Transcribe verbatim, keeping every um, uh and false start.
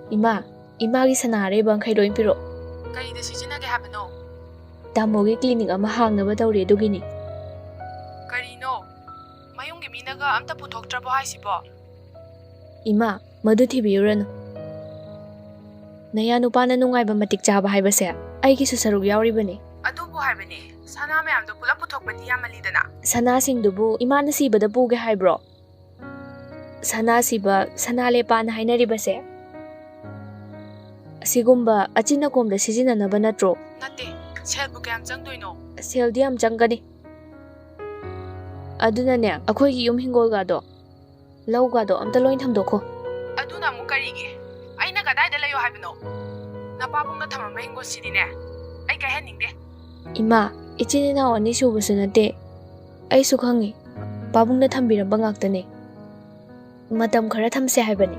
ꯏꯃꯥ, ꯏꯃꯥꯒꯤ ꯁꯅꯥ ꯑꯔꯩꯕ ꯃꯈꯩ ꯂꯣꯏ ꯄꯤꯔꯛꯑꯣ꯫ ꯀꯔꯤꯗ ꯁꯤꯖꯤꯟꯅꯒꯦ ꯍꯥꯏꯕꯅꯣ? ꯇꯥꯃꯣꯒꯤ ꯀ꯭ꯂꯤꯅꯤꯛ ꯑꯃ ꯍꯥꯡꯅꯕ ꯇꯧꯔꯤ, ꯑꯗꯨꯒꯤꯅꯤ꯫ ꯀꯔꯤꯅꯣ? ꯃꯌꯨꯝꯒꯤ ꯃꯤꯅꯒ ꯑꯝꯇ ꯄꯨꯊꯣꯛꯇ꯭ꯔꯕꯣ ꯍꯥꯏꯁꯤꯕꯣ? ꯏꯃꯥ, ꯃꯗꯨ ꯊꯤꯕꯤꯔꯨꯔꯅꯨ꯫ ꯅꯌꯥ ꯅꯨꯄꯥꯅ ꯅꯨꯡꯉꯥꯏꯕ ꯃꯇꯤꯛ ꯆꯥꯕ ꯍꯥꯏꯕꯁꯦ ꯑꯩꯒꯤꯁꯨ ꯁꯔꯨꯛ ꯌꯥꯎꯔꯤꯕꯅꯤ꯫ ꯑꯗꯨꯕꯨ ꯍꯥꯏꯕꯅꯦ, ꯁꯅꯥ ꯃꯌꯥꯝꯗꯣ ꯄꯨꯂꯞ ꯄꯨꯊꯣꯛꯄꯗꯤ ꯌꯥꯝꯃꯜꯂꯤꯗꯅ꯫ ꯁꯅꯥꯁꯤꯡꯗꯨꯕꯨ ꯏꯃꯥꯅ ꯁꯤꯕꯗ ꯄꯨꯒꯦ ꯍꯥꯏꯕ꯭ꯔꯣ? ꯁꯅꯥ ꯁꯤꯕ, ꯁꯅꯥ ꯂꯦꯞꯄꯥꯅ ꯍꯥꯏꯅꯔꯤꯕꯁꯦ ꯑꯁꯤꯒꯨꯝꯕ ꯑꯆꯤꯟ ꯑꯀꯣꯝꯗ ꯁꯤꯖꯤꯟꯅꯅꯕ ꯅꯠꯇ꯭ꯔꯣ? ꯅꯠꯇꯦ, ꯁꯦꯜꯕꯨ ꯀꯌꯥꯝ ꯆꯪꯗꯣꯏꯅꯣ? ꯁꯦꯜꯗꯤ ꯌꯥꯝ ꯆꯪꯒꯅꯤ꯫ ꯑꯗꯨꯅꯅꯦ, ꯑꯩꯈꯣꯏꯒꯤ ꯌꯨꯝ ꯍꯤꯡꯒꯣꯜꯒꯗꯣ, ꯂꯧꯒꯗꯣ ꯑꯝꯇ ꯂꯣꯏ ꯊꯝꯗꯣꯛꯈꯣ꯫ ꯑꯗꯨꯅ ꯑꯃꯨꯛ ꯀꯔꯤꯒꯤ? ꯑꯩꯅ ꯀꯗꯥꯏꯗ ꯂꯩꯌꯣ ꯍꯥꯏꯕꯅꯣ? ꯅꯄꯥꯕꯨꯡꯅ ꯊꯝꯃꯝꯕ ꯍꯤꯡꯒꯣꯜꯁꯤꯗꯤꯅꯦ, ꯑꯩ ꯀꯥꯏꯍꯟꯅꯤꯡꯗꯦ꯫ ꯏꯃꯥ, ꯏꯆꯤꯟ ꯏꯅꯥꯎ ꯑꯅꯤ ꯁꯨꯕꯁꯨ ꯅꯠꯇꯦ꯫ ꯑꯩꯁꯨ ꯈꯪꯉꯤ, ꯄꯥꯕꯨꯡꯅ ꯊꯝꯕꯤꯔꯝꯕ ꯉꯥꯛꯇꯅꯦ꯫ ꯃꯇꯝ ꯈꯔ ꯊꯝꯁꯦ ꯍꯥꯏꯕꯅꯤ꯫